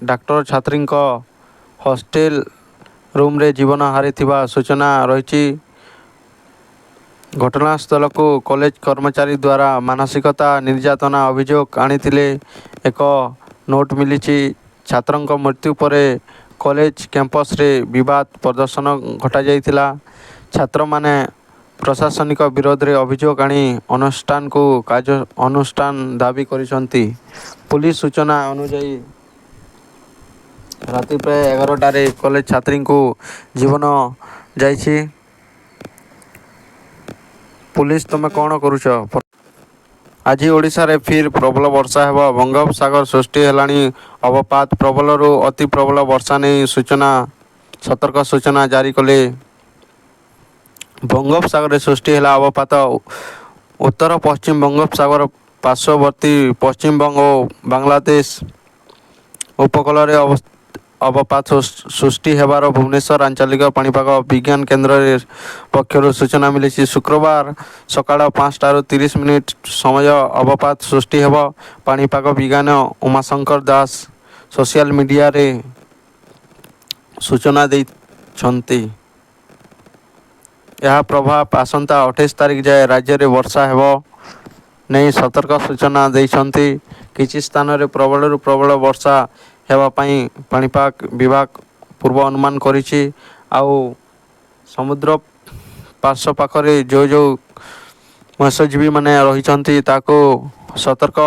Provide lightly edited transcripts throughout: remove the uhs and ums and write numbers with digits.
ଡାକ୍ତର ଛାତ୍ରୀଙ୍କ ହଷ୍ଟେଲ ରୁମରେ ଜୀବନ ହାରିଥିବା ସୂଚନା ରହିଛି। ଘଟଣାସ୍ଥଳକୁ କଲେଜ କର୍ମଚାରୀ ଦ୍ୱାରା ମାନସିକତା ନିର୍ଯାତନା ଅଭିଯୋଗ ଆଣିଥିଲେ ଏକ ନୋଟ୍ ମିଳିଛି। ଛାତ୍ରଙ୍କ ମୃତ୍ୟୁ ପରେ କଲେଜ କ୍ୟାମ୍ପସରେ ବିବାଦ ପ୍ରଦର୍ଶନ ଘଟାଯାଇଥିଲା। ଛାତ୍ରମାନେ ପ୍ରଶାସନିକ ବିରୋଧରେ ଅଭିଯୋଗ ଆଣି ଅନୁଷ୍ଠାନକୁ କାର୍ଯ୍ୟାନୁଷ୍ଠାନ ଦାବି କରିଛନ୍ତି। ପୁଲିସ ସୂଚନା ଅନୁଯାୟୀ, ରାତି ପ୍ରାୟ 11ଟାରେ କଲେଜ ଛାତ୍ରୀଙ୍କୁ ଜୀବନ ଯାଇଛି। ପୁଲିସ ତୁମେ କ'ଣ କରୁଛ? ଆଜି ଓଡ଼ିଶାରେ ଫେର୍ ପ୍ରବଳ ବର୍ଷା ହେବ। ବଙ୍ଗୋପସାଗର ସୃଷ୍ଟି ହେଲାଣି ଅବପାତ। ପ୍ରବଳରୁ ଅତି ପ୍ରବଳ ବର୍ଷା ନେଇ ସତର୍କ ସୂଚନା ଜାରି କଲେ। ବଙ୍ଗୋପସାଗରରେ ସୃଷ୍ଟି ହେଲା ଅବପାତ। ଉତ୍ତର ପଶ୍ଚିମ ବଙ୍ଗୋପସାଗର ପାର୍ଶ୍ୱବର୍ତ୍ତୀ ପଶ୍ଚିମବଙ୍ଗ ଓ ବାଂଲାଦେଶ ଉପକୂଳରେ ଅବପାତ ସୃଷ୍ଟି ହେବାର ଭୁବନେଶ୍ୱର ଆଞ୍ଚଳିକ ପାଣିପାଗ ବିଜ୍ଞାନ କେନ୍ଦ୍ର ପକ୍ଷରୁ ସୂଚନା ମିଳିଛି। ଶୁକ୍ରବାର ସକାଳ 5ଟା 30 ମିନିଟ୍ ସମୟ ଅବପାତ ସୃଷ୍ଟି ହେବ। ପାଣିପାଗ ବିଜ୍ଞାନୀ ଉମାଶଙ୍କର ଦାସ ସୋସିଆଲ ମିଡିଆରେ ସୂଚନା ଦେଇଛନ୍ତି। ଏହା ପ୍ରଭାବ ଆସନ୍ତା 28 ତାରିଖ ଯାଏ ରାଜ୍ୟରେ ବର୍ଷା ହେବ ନେଇ ସତର୍କ ସୂଚନା ଦେଇଛନ୍ତି। କିଛି ସ୍ଥାନରେ ପ୍ରବଳରୁ ପ୍ରବଳ ବର୍ଷା ହେବା ପାଇଁ ପାଣିପାଗ ବିଭାଗ ପୂର୍ବ ଅନୁମାନ କରିଛି। ଆଉ ସମୁଦ୍ର ପାର୍ଶ୍ୱ ପାଖରେ ଯେଉଁ ଯେଉଁ ମତ୍ସ୍ୟଜୀବୀମାନେ ରହିଛନ୍ତି, ତାକୁ ସତର୍କ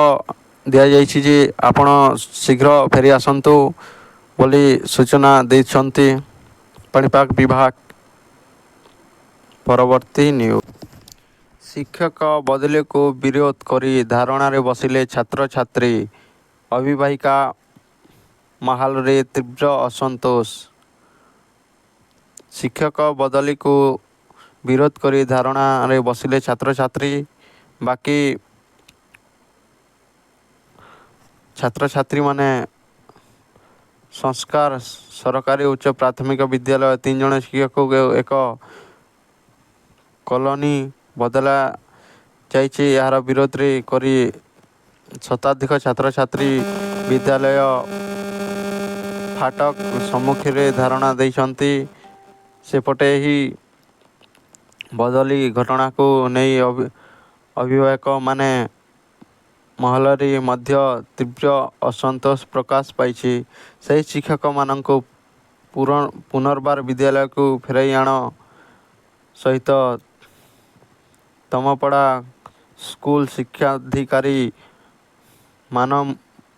ଦିଆଯାଇଛି ଯେ ଆପଣ ଶୀଘ୍ର ଫେରି ଆସନ୍ତୁ ବୋଲି ସୂଚନା ଦେଇଛନ୍ତି ପାଣିପାଗ ବିଭାଗ। ପରବର୍ତ୍ତୀ ନ୍ୟୁଜ୍। ଶିକ୍ଷକ ବଦଳିକୁ ବିରୋଧ କରି ଧାରଣାରେ ବସିଲେ ଛାତ୍ରଛାତ୍ରୀ। ଅଭିଭାବିକା ମହଲରେ ତୀବ୍ର ଅସନ୍ତୋଷ। ଶିକ୍ଷକ ବଦଳିକୁ ବିରୋଧ କରି ଧାରଣାରେ ବସିଲେ ଛାତ୍ରଛାତ୍ରୀ। ବାକି ଛାତ୍ରଛାତ୍ରୀମାନେ ସଂସ୍କାର ସରକାରୀ ଉଚ୍ଚ ପ୍ରାଥମିକ ବିଦ୍ୟାଳୟ ତିନି ଜଣ ଶିକ୍ଷକଙ୍କୁ ଏକ କଲୋନୀ ବଦଳା ଯାଇଛି। ଏହାର ବିରୋଧରେ କରି ଶତାଧିକ ଛାତ୍ରଛାତ୍ରୀ ବିଦ୍ୟାଳୟ ଫାଟକ ସମ୍ମୁଖରେ ଧାରଣା ଦେଇଛନ୍ତି। ସେପଟେ ଏହି ବଦଳି ଘଟଣାକୁ ନେଇ ଅଭିଭାବକମାନେ ମହଲରେ ମଧ୍ୟ ତୀବ୍ର ଅସନ୍ତୋଷ ପ୍ରକାଶ ପାଇଛି। ସେହି ଶିକ୍ଷକମାନଙ୍କୁ ପୁନର୍ବାର ବିଦ୍ୟାଳୟକୁ ଫେରାଇ ଆଣ ସହିତ ତମପଡ଼ା ସ୍କୁଲ ଶିକ୍ଷାଧିକାରୀ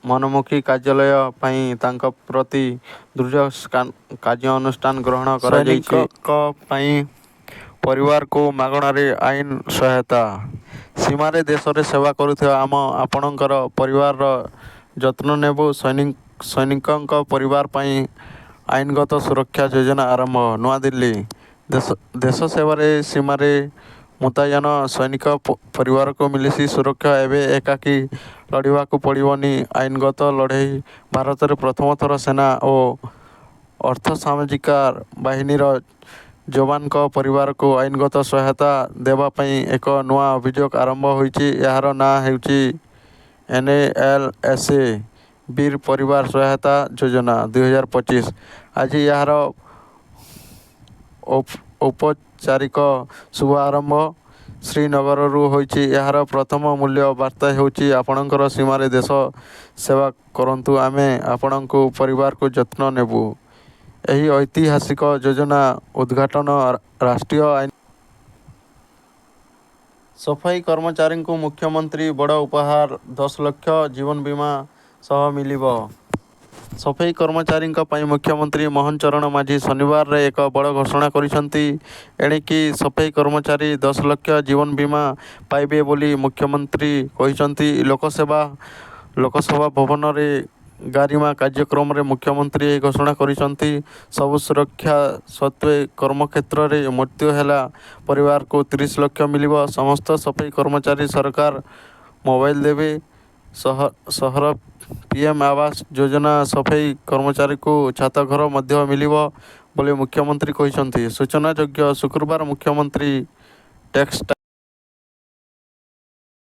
ମନମୁଖୀ କାର୍ଯ୍ୟାଳୟ ପାଇଁ ତାଙ୍କ ପ୍ରତି ଦୃଢ଼ କାର୍ଯ୍ୟାନୁଷ୍ଠାନ ଗ୍ରହଣ କରାଯାଇଛି। ସୈନିକଙ୍କ ପାଇଁ ପରିବାରକୁ ମାଗଣାରେ ଆଇନ ସହାୟତା। ସୀମାରେ ଦେଶର ସେବା କରୁଥିବା ଆମେ ଆପଣଙ୍କ ପରିବାରର ଯତ୍ନ ନେବୁ। ସୈନିକଙ୍କ ପରିବାର ପାଇଁ ଆଇନଗତ ସୁରକ୍ଷା ଯୋଜନା ଆରମ୍ଭ ନୂଆଦିଲ୍ଲୀ, ଦେଶ ସେବାରେ ସୀମାରେ ମୁତୟନ ସୈନିକଙ୍କ ପରିବାରକୁ ମିଳିଛି ସୁରକ୍ଷା। ଏବେ ଏକାକୀ ଲଢ଼ିବାକୁ ପଡ଼ିବନି ଆଇନଗତ ଲଢ଼େଇ। ଭାରତରେ ପ୍ରଥମ ଥର ସେନା ଓ ଅର୍ଦ୍ଧସାମରିକ ବାହିନୀର ଯବାନଙ୍କ ପରିବାରକୁ ଆଇନଗତ ସହାୟତା ଦେବା ପାଇଁ ଏକ ନୂଆ ଅଭିଯାନ ଆରମ୍ଭ ହୋଇଛି। ଏହାର ନାଁ ହେଉଛି ଏନଏଲଏସଏ ବୀର ପରିବାର ସହାୟତା ଯୋଜନା 2025। ଆଜି ଏହାର ଔପଚାରିକ ଶୁଭାରମ୍ଭ ଶ୍ରୀନଗରରୁ ହୋଇଛି। ଏହାର ପ୍ରଥମ ମୂଳ ବାର୍ତ୍ତା ହେଉଛି ଆପଣଙ୍କ ସୀମାରେ ଦେଶ ସେବା କରନ୍ତୁ, ଆମେ ଆପଣଙ୍କ ପରିବାରର ଯତ୍ନ ନେବୁ। ଏହି ଐତିହାସିକ ଯୋଜନା ଉଦ୍ଘାଟନ ରାଷ୍ଟ୍ରୀୟ ଆଇନ। ସଫେଇ କର୍ମଚାରୀଙ୍କୁ ମୁଖ୍ୟମନ୍ତ୍ରୀଙ୍କ ବଡ଼ ଉପହାର, 10 ଲକ୍ଷ ଜୀବନବୀମା ସହ ମିଳିବ। ସଫେଇ କର୍ମଚାରୀଙ୍କ ପାଇଁ ମୁଖ୍ୟମନ୍ତ୍ରୀ ମୋହନ ଚରଣ ମାଝୀ ଶନିବାର ଏକ ବଡ଼ ଘୋଷଣା କରିଛନ୍ତି। ଏଣିକି ସଫେଇ କର୍ମଚାରୀ 10 ଲକ୍ଷ ଜୀବନ ବୀମା ପାଇବେ ବୋଲି ମୁଖ୍ୟମନ୍ତ୍ରୀ କହିଛନ୍ତି। ଲୋକସେବା ଭବନରେ ଗାରିମା କାର୍ଯ୍ୟକ୍ରମରେ ମୁଖ୍ୟମନ୍ତ୍ରୀ ଏହି ଘୋଷଣା କରିଛନ୍ତି। ସବୁ ସୁରକ୍ଷା ସତ୍ତ୍ୱେ କର୍ମକ୍ଷେତ୍ରରେ ମୃତ୍ୟୁ ହେଲେ ପରିବାରକୁ 30 ଲକ୍ଷ ମିଳିବ। ସମସ୍ତ ସଫେଇ କର୍ମଚାରୀଙ୍କୁ ସରକାର ମୋବାଇଲ ଦେବେ। ସହର ପିଏମ ଆବାସ ଯୋଜନା ସଫେଇ କର୍ମଚାରୀଙ୍କୁ ଛାତଘର ମଧ୍ୟ ମିଳିବ ବୋଲି ମୁଖ୍ୟମନ୍ତ୍ରୀ କହିଛନ୍ତି। ସୂଚନାଯୋଗ୍ୟ, ଶୁକ୍ରବାର ମୁଖ୍ୟମନ୍ତ୍ରୀ ଟେକ୍ସଟାଇଲ।